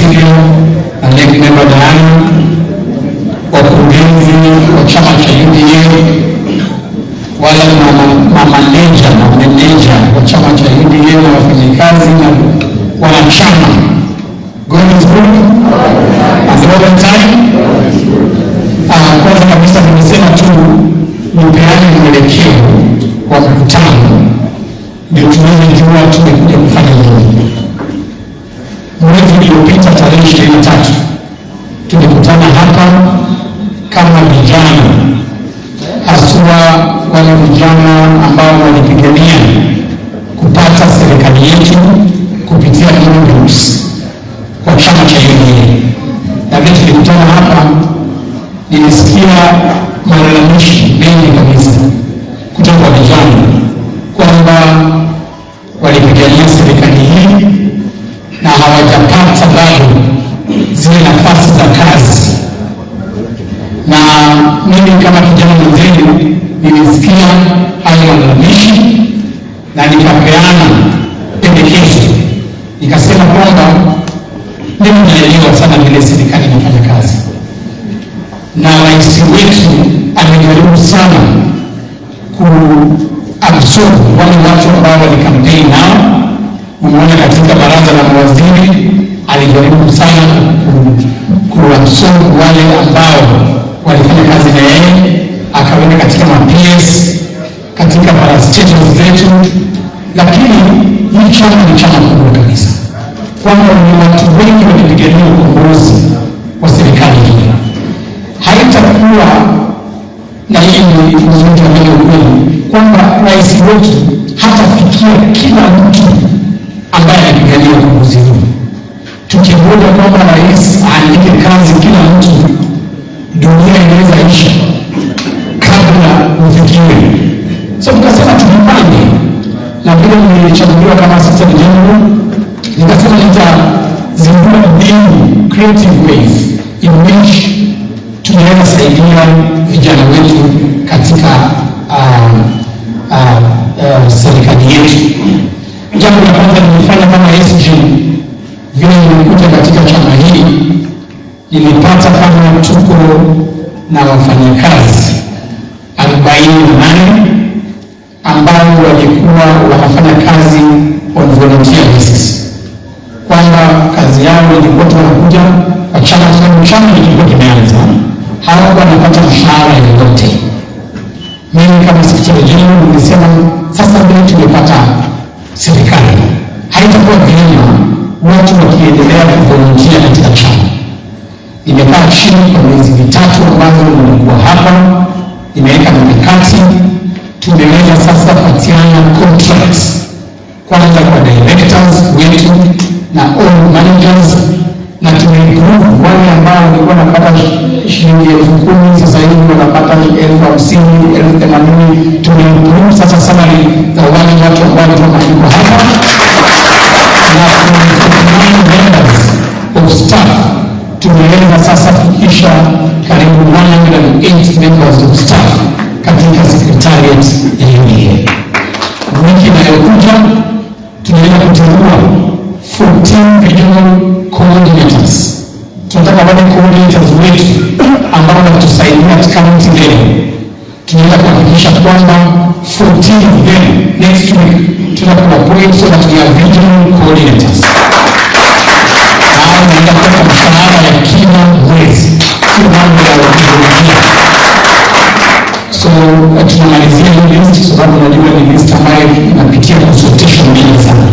Mosiria na NEC member Diana, wakurugenzi wa chama cha UDA, wale mamaneja na meneja wa chama cha UDA na wafanyikazi na wanachama. God is good and all the time. Kwanza kabisa nimesema tu nipeane mwelekeo wa mkutano ndio tuweze jua tumekuja kufanya nini. Mwezi uliopita tarehe 23 tulikutana hapa kama vijana, haswa wale vijana ambao walipigania kupata serikali yetu kupitia groups kwa chama cha UDA. Na vile tulikutana hapa, nilisikia malalamishi mengi kabisa kutoka kwa vijana kwamba walipigania serikali hii na hawajapata bado zile nafasi za kazi. Na mimi kama kijana mwenzenu nilisikia hayo malalamishi na nikapeana pendekezo, nikasema kwamba mimi naelewa sana vile serikali inafanya kazi, na rais wetu amejaribu sana kuabsorb wale watu ambao walikampeni nao. Umeona katika baraza la mawaziri alijaribu sana kuabsorb wale ambao walifanya kazi na yeye, akaweka katika ma-PS, katika parastatals zetu. Lakini hii chama ni chama kubwa kabisa, kwamba ni watu wengi walipigania ukombozi wa serikali hii. Haitakuwa na hii ni kuzungumza mbele ukweli kwamba rais wetu hatafikia kila mtu ambaye alipigania ukombozi huu. Tukingoja kwamba rais aandike kazi kila mtu, dunia inaweza isha kabla ufikiwe. So tukasema tujipange, na vile nilichaguliwa kama assistant general, nikasema nitazindua new creative ways in which tunaweza saidia vijana wetu katika serikali yetu. Jambo la kwanza nilifanya kama SG, vile nilikuja katika chama hii, nilipata kama tuko na wafanyakazi 48 ambao walikuwa wanafanya kazi on volunteer basis, kwamba kazi yao ilikuwa tu wanakuja kwa chama, kwa sababu chama kilikuwa kimeanza, hawakuwa wanapata mshahara yoyote. Mimi kama secretary general nilisema sasa vile tumepata serikali, haitakuwa vyema watu wakiendelea kuvolunteer katika chama. Nimekaa chini kwa miezi mitatu ambazo nilikuwa hapa, nimeweka mikakati, tumeweza sasa patiana contracts kwanza kwa directors wetu na all managers, na tumeimprove wale ambao walikuwa wanapata shilingi 10,000 sasa hivi wanapata 50,000, 80,000. Tumeimprove sasa salary za wale watu ambao walikuwa wameandikwa hapa, na 49 members of staff tumeweza sasa kufikisha karibu 108 members of staff katika secretariat ya UDA. Wiki inayokuja tunaenda kuteua 14 regional coordinators. Tunataka wale coordinators wetu ambao wanatusaidia at county level. Tunaenda kuhakikisha kwamba 14 of them next week tunakuappoint so that we have regional coordinators. Na hao wanaenda kupata mshahara ya kila mwezi, sio mambo ya kujivunia. So tunamalizia hii list kwa sababu najua ni list ambayo inapitia consultation mingi sana.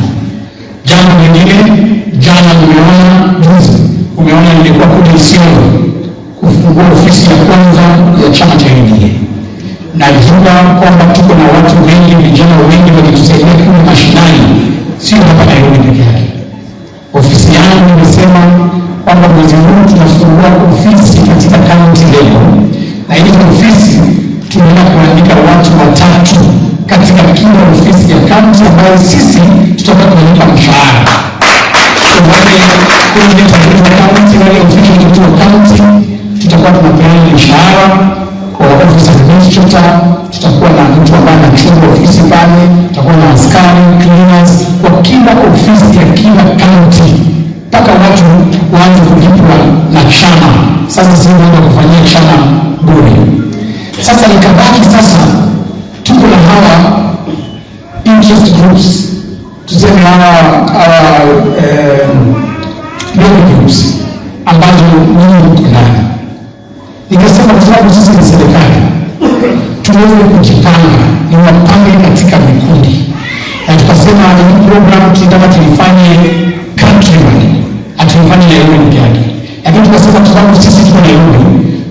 Jambo lingine, jana nimeona, juzi umeona nilikuwa kule Isiolo kufungua ofisi ya kwanza ya chama cha UDA. Najua kwamba tuko na watu wengi, vijana wengi wakitusaidia kule mashinani, sio hapa Nairobi peke yake. Ofisi yangu imesema kwamba mwezi huu tunafungua ofisi katika county level, na hizo ofisi tunaenda kuandika watu watatu katika kila ofisi ya county ambayo sisi tutakuwa tunalipa mshahara. So wale coordinators wa county, wale officials wa county, tutakuwa tunapeana mshahara kwa office administrator, tutakuwa na mtu ambaye anachunga ofisi pale, tutakuwa na askari, cleaners kwa kila ofisi ya kila county, mpaka watu waanze kulipwa na chama. Sasa sisi ndio kufanyia chama bure. Sasa nikabaki sasa tuko na hawa interest groups, tuseme hawa lobby groups ambazo nyinyi mko ndani. Nikasema kwa sababu sisi ni serikali, tuweze kujipanga, ni wapange katika vikundi, na tukasema hii program tunataka tuifanye countrywide, hatuifanye Nairobi peke yake, lakini tukasema kwa sababu sisi tuko Nairobi,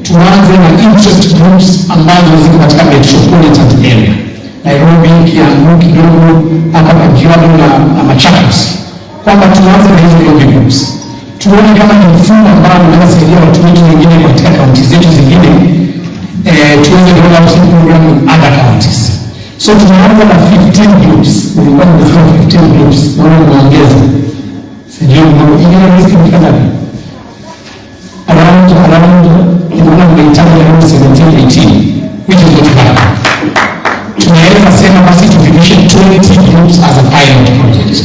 tuanze na interest groups ambazo ziko katika metropolitan area, Nairobi, Kiambu kidogo, hapa Kajiado na Machakos, kwamba tuanze na hizo lobby groups, tuone kama ni mfumo ambao unaweza saidia watu wetu wengine katika kaunti zetu zingine, tuweze roll out program in other counties. So tunaanza na 15 groups, nilikuwa nimesema 15 groups, naona nimeongeza, sijui ingine list imefika ngapi? Around nimeona mmehitaji around 17 18, which is not bad. Tunaweza sema basi tufikishe 20 groups as a pilot project.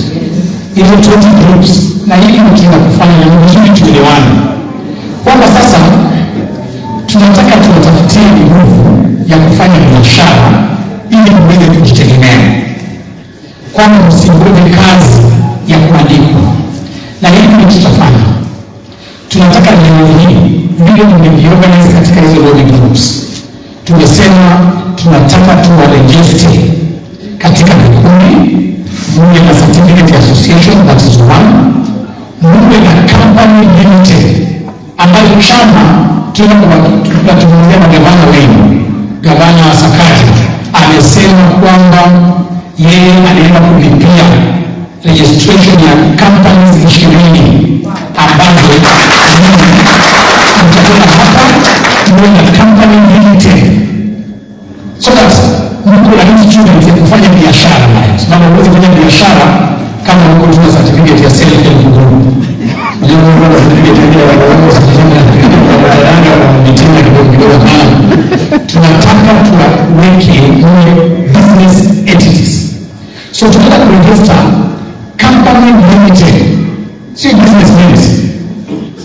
Hizo 20 groups, na hili ndio tunaenda kufanya, na ni vizuri tuelewane kwamba sasa tunataka tuwatafutie nguvu ya kufanya biashara ili muweze kujitegemea, kwamba msingoje kazi ya kuandikwa. Na hili ndio tutafanya. Tunataka leo hii vile tumejiorganize katika hizo lobby groups, tumesema tunataka tuwaregister katika vikundi, muwe na certificate association, that is one, muwe na company limited ambayo chama tunatumia na gavana wenu, Gavana Sakaja amesema kwamba yeye anaenda kulipia registration ya companies 20 ambazo mtakuwa hapa muwe na company limited so that mko na instrument ya kufanya biashara nayo, sababu huwezi kufanya biashara kama uko tu na certificate ya self help group. Unajua uko na certificate ya mitinda kidogo kidogo. Hapana, tunataka tuweke mwe business entities. So tunataka kuregister company limited, sio business names.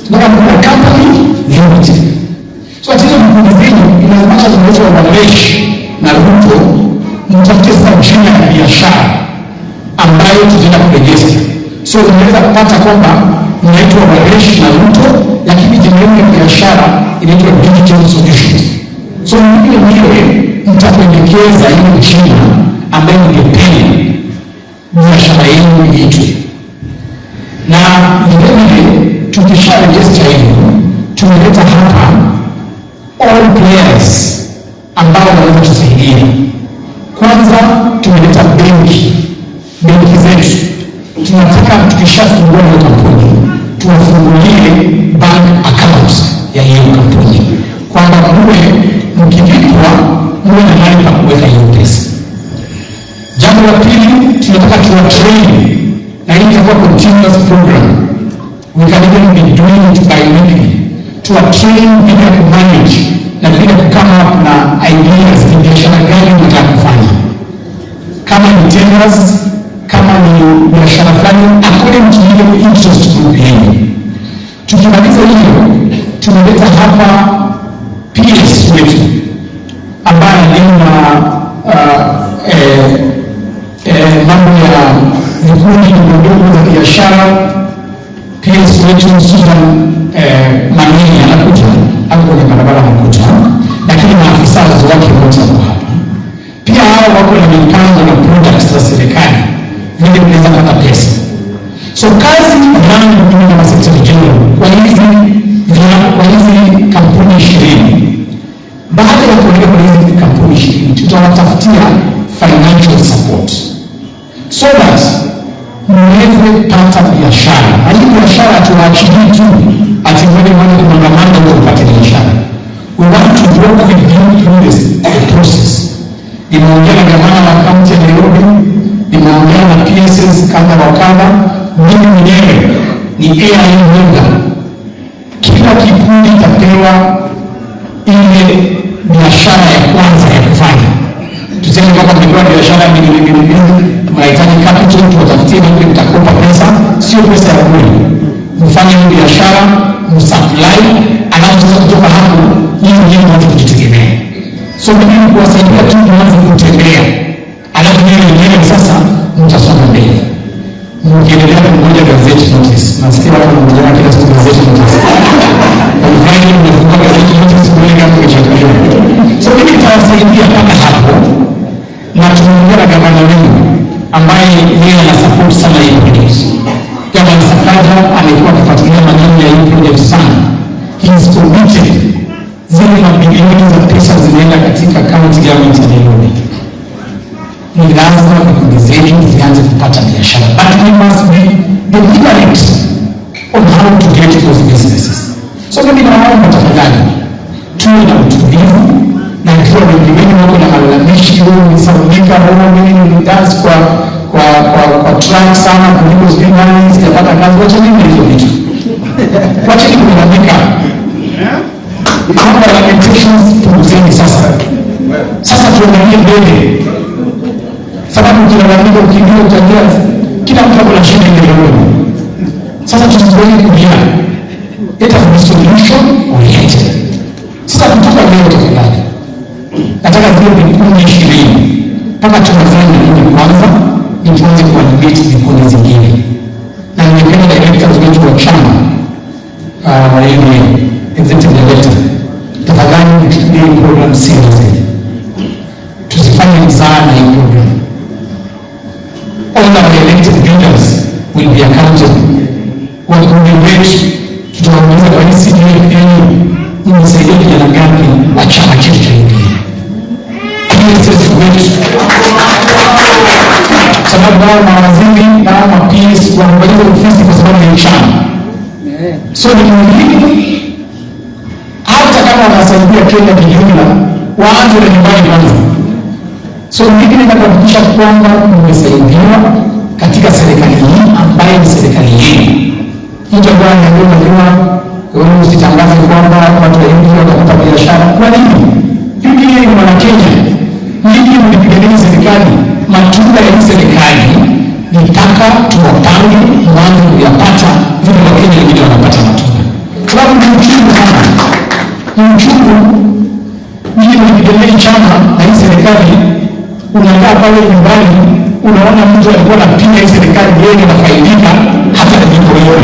Tunataka kuwa company limited. So ati hizo vikundi zenu, in as much as mnaitwa Waresh na Ruto, mtafute sasa jina ya biashara ambayo tutaenda kuregister. So unaweza kupata kwamba mnaitwa Waresh na Ruto, lakini jina yenu ya biashara inaitwa Digital Solutions. So nyinyi wenyewe mtapendekeza hiyo jina ambayo mngependa biashara yenu iitwe. Na vile vile tukisha register hiyo, tumeleta hapa all players ambao wanaweza tusaidia. Kwanza tumeleta benki zetu. Tunataka tukishafungua hiyo kampuni tuwafungulie bank account ya hiyo kampuni, kwamba muwe mkilipwa muwe na mahali pa kuweka hiyo pesa. Jambo la pili, tunataka tuwatrain, na hii itakuwa continuous program. We can even be doing it bi-weekly. Tuwatrain vile ya kumanage na vile ku come up na ideas, ni biashara gani unataka kufanya, kama ni tenders, kama ni biashara fulani, according to ile interest group yenu. Tukimaliza hiyo, tumeleta hapa PS wetu ambaye analinda mambo ya vikundi vidogo za biashara. PS wetu Susan Manini anakuja hapo kwenye barabara anakuja, lakini maafisa wake wote wako hapa. Pia hao wako na mipango na products za serikali vile mnaweza kupata pesa. So kazi yangu mimi kama Secretary General kwa hizi kampuni 20, baada ya kuweka kwa hizi kampuni 20, tutawatafutia financial support so that muweze pata biashara. Na hii biashara tuwaachilii tu ati mwende mwanze kumangamana ndio upate biashara. We want to work with you through this the process. Nimeongea na gavana wa kaunti ya Nairobi, nimeongea na PSs kadha wa kadha. Mimi mwenyewe ni AI holder. Kila kikundi itapewa ile biashara ya kwanza ya kufanya. Tuseme kama mmepewa biashara mbili mbili mbili, mnahitaji capital, tuwatafutie vile mtakopa pesa, sio pesa ya bure. mfanye biashara, msupply, alafu sasa kutoka hapo nyinyi wenyewe mwanze kujitegemea. So mimi kuwasaidia tu mwanze kutembea, alafu nyinyi wenyewe sasa mtasonga mbele. Mkiendelea kungoja gazeti notice, nasikia watu wanangojea kila siku gazeti notice. Kwa mnafungua gazeti notice kuona kama umechaguliwa. So mimi nitawasaidia mpaka hapo, na tunaongea na gavana wenu ambaye yeye ana support sana hii project. Gavana Sakaja amekuwa akifuatilia maneno ya hii project sana. He is committed. Zile mabilioni za pesa zinaenda katika county government ya Nairobi. Ni lazima vikundi zetu zianze kupata biashara. But we must be deliberate on how to get those businesses. So mimi nawaomba tafadhali tuwe na utulivu, na ikiwa wengi wenu wako na malalamishi, wewe umesaulika, wewe mimi nilidance kwa track sana kuliko sijui nani, sijapata kazi, wacha mimi hizo vitu. Wacha kulalamika. Mambo ya lamentations punguzeni sasa. Sasa tuangalie mbele. Sababu ukilalamika ukiingia utaingia, kila mtu ako na shida ile ile. Sasa tusizoee kulia. Let us be solution oriented. Sasa kutoka leo tafadhali, nataka zile vikundi 20 mpaka tumalizane na nyinyi kwanza, ndio tuanze kuanimate vikundi zingine. Na ningependa directors wetu wa chama wa UDA, executive director, tafadhali mchukulie hii program seriously. Tusifanye mzaha na hii program. All our elected leaders will be accountable. Wabunge wetu tutawauliza, kwa nini CDF yenu imesaidia vijana ngapi wa chama chetu cha UDA? PSS wetu, sababu hao mawaziri na hao ma-PS wanabadilisha ofisi kwa sababu ya chama. So ni muhimu hata kama wanasaidia Kenya kijumla, waanze na nyumbani kwanza. So mimi nataka kuhakikisha kwamba mmesaidiwa katika serikali hii ambayo ni serikali yenu. Mtu ambaye anajua, unajua wewe usitangaze kwamba watu wa UDA watapata biashara. Kwa nini? UDA ni wana Kenya. Nyinyi mlipigania serikali, matunda ya hii serikali nitaka tuwapange mwanzo kuyapata vile Wakenya wengine wanapata matunda. Sababu ni uchungu sana. Ni uchungu. Nyinyi mlipigania chama na hii serikali, unakaa pale nyumbani unaona mtu alikuwa anapiga hii serikali, yeye anafaidika hata kuliko wewe.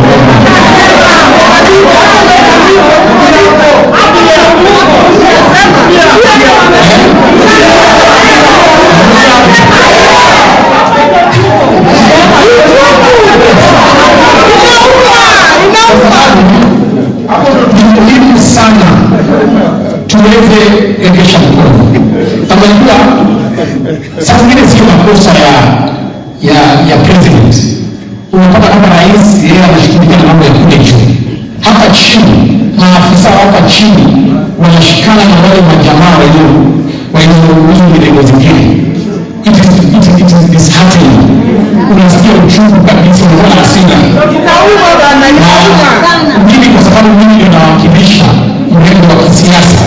Ni muhimu sana tuweze kuregesha mkono. Unajua saa zingine sio makosa ya president. Unapata kama rais yeye anashughulikia na mambo ya kule juu. Hapa chini maafisa hapa chini wanashikana na wale majamaa walio milengo zingine. It is disheartening. Unasikia uchungu kabisa, unaona hasira. Mimi kwa sababu mimi ndio nawakilisha mrengo wa kisiasa,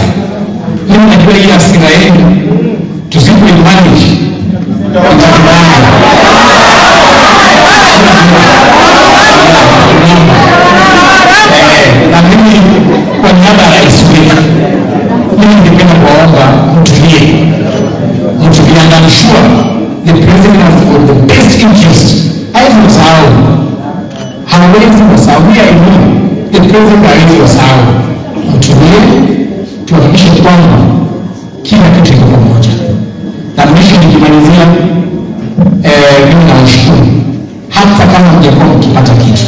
mimi najua hii hasira yenu tusipo manage itatubana. Na mimi kwa niaba ya rais wetu, mimi ningependa kuwaomba mtulie. Mtulie, and I'm sure the president has got the best interest. Hawezi kusahau. Hawezi kusahau. I know the president hawezi kusahau. Mtulie, tuhakikishe kwamba kila kitu kiko pamoja. Na mwisho nikimalizia, mimi nawashukuru. Hata kama mjakuwa mkipata kitu,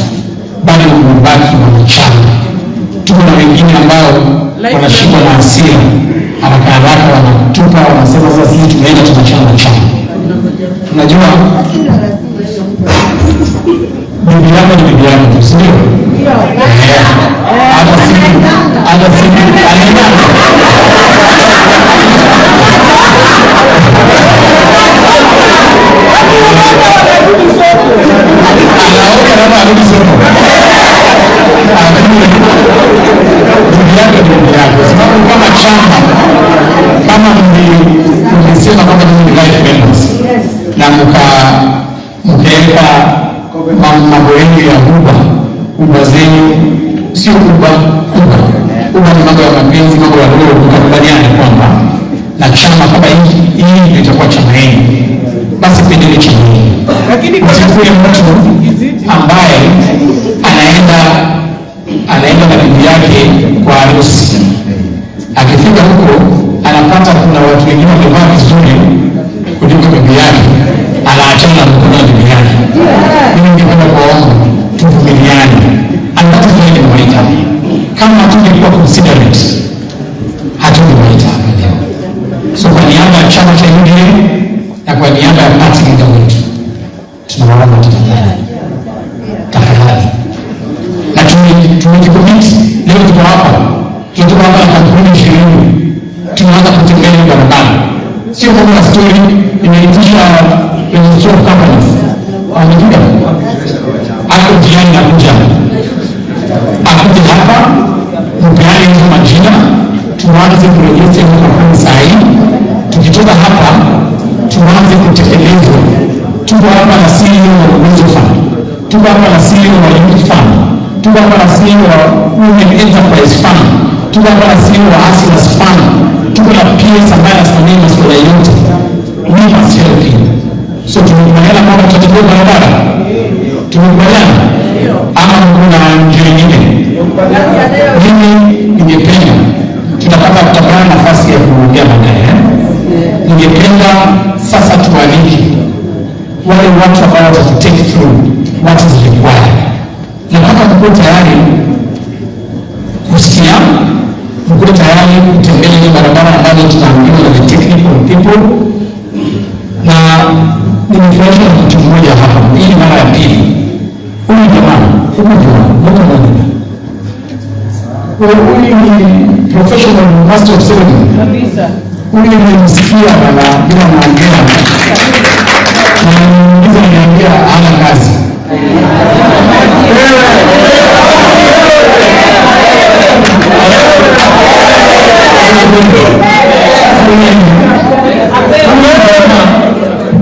bado mmebaki wanachama. Tuko na wengine ambao wanashikwa na hasira, haraka haraka wanatupa, wanasema sasa sisi tumeenda tunachana na chama. Unajua bibi yako ni bibi yako tu, si ndio? Hata siku anaenda anaoga kama arudi soko. Bibi yako ni bibi yako, sababu kama chama, kama mlisema kwamba nyinyi ni life members na mkaweka mambo yenu ya huba Uba zenu sio uba uba uba ni mambo ya mapenzi, mambo ya roho, mkakubaliane kwamba na chama kama hii ndio itakuwa chama yenu, basi pendeni chama hii. Lakini Usikuwe mtu ambaye anaenda na bibi yake kwa harusi, akifika huko anapata kuna watu wengine wamevaa vizuri kuliko bibi yake, anaachana na mkono wa bibi yake. Mimi ningependa kuwaomba tuvumiliane, and that is why nimewaita. Kama hatungekuwa considerate, hatungewaita hapa leo. So kwa niaba ya chama cha UDA na kwa niaba ya party leader wetu tunawaomba tafadhali, tafadhali, na tumejicommit. Leo tuko hapa, tunatoka hapa na kampuni 20, tunaanza kutembea hiyo barabara, sio kama story imeitisha registrar of companies wamefika ako njiani nakuja, akuje hapa mpeane hizo majina, tuanze kuregister hizo kampuni saa hii. Tukitoka hapa tuanze kutekelezwa. Tuko hapa na CEO wa Uwezo Fund, tuko hapa na CEO wa Youth Fund, tuko hapa na CEO wa Women Enterprise Fund, tuko hapa na CEO wa Hustlers Fund, tuko na PS ambaye anasimamia masuala yote. We must help you. So tumekubaliana kwamba tutatembea barabara, tumekubaliana ama kuna njia nyingine? Mimi ningependa tutapata nafasi ya kuongea baadaye. Ningependa sasa tualike wale watu ambao watatu take through what is required. Nataka mkuwe tayari kusikia, mkuwe tayari kutembea ile barabara ambazo tunaambiwa na the technical people, na nimefurahishwa na mtu mmoja hapa, hii ni mara ya pili. Huyu jamaa, huyu jamaa, mtu mmoja. Huyu ni professional master of ceremony. Kabisa. Huyu nimemsikia bana bila naongea. Na nimuuliza, niambia hana kazi.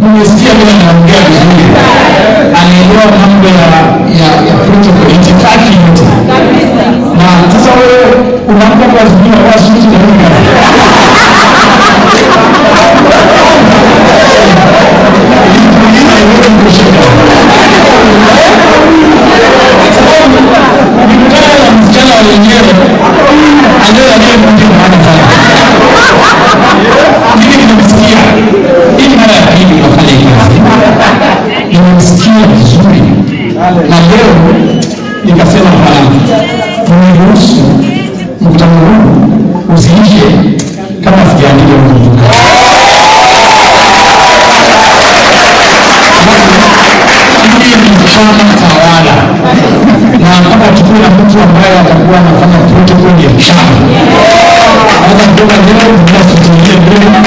Nimesikia bila naongea vizuri. Anaelewa mambo ya protocol, itifaki yote. Na sasa wewe unampa kwa zingine kwa suti na nini? Nikutana na msichana wenyewe anayemjua maana sana. Mimi nimemsikia. Hii ni mara ya pili nafanya hii kazi. Nimemsikia vizuri. Na leo nikasema hapana, niruhusu mkutano huu usiishe kama sijaandika mtu. Hii ni chama tawala, na mpaka tukue na mtu ambaye atakuwa anafanya protocol ya chama. Hata kutoka leo tunasutulia mbele na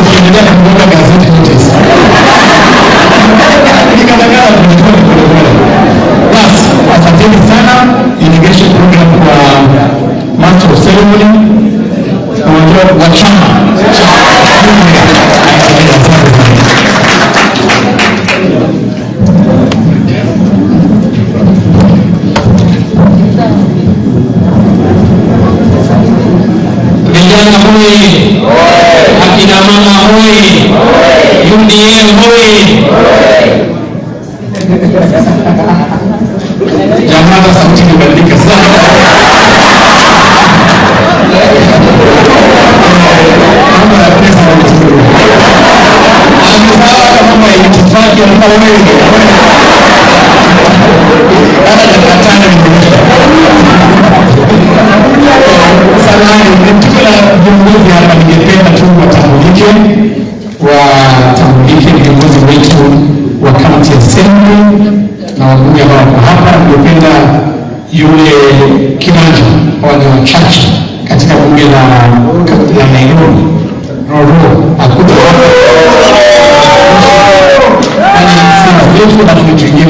ukiendelea kugonga gazeti notice. Nikatangaza tunachukua pole pole. Basi, asanteni sana. Delegation program kwa master of ceremony wa chama. Vijana hoye! Akina mama hoye! UDA hoye! Jamaa, hata sauti imebadilika sana. Mambo ya pesa ni vizuri. Amesahau hata mambo ya itifaki ya wewe. Hata dakika 5 imeisha. Samahani, tuko na viongozi hapa, ningependa tu watambulike viongozi wetu wa county assembly na wabunge ambao wako hapa. Ningependa yule kiranja wa ni wachache katika bunge la Nairobi, Roro, akuje hapa. Yaani, sisi wetu na tuingie.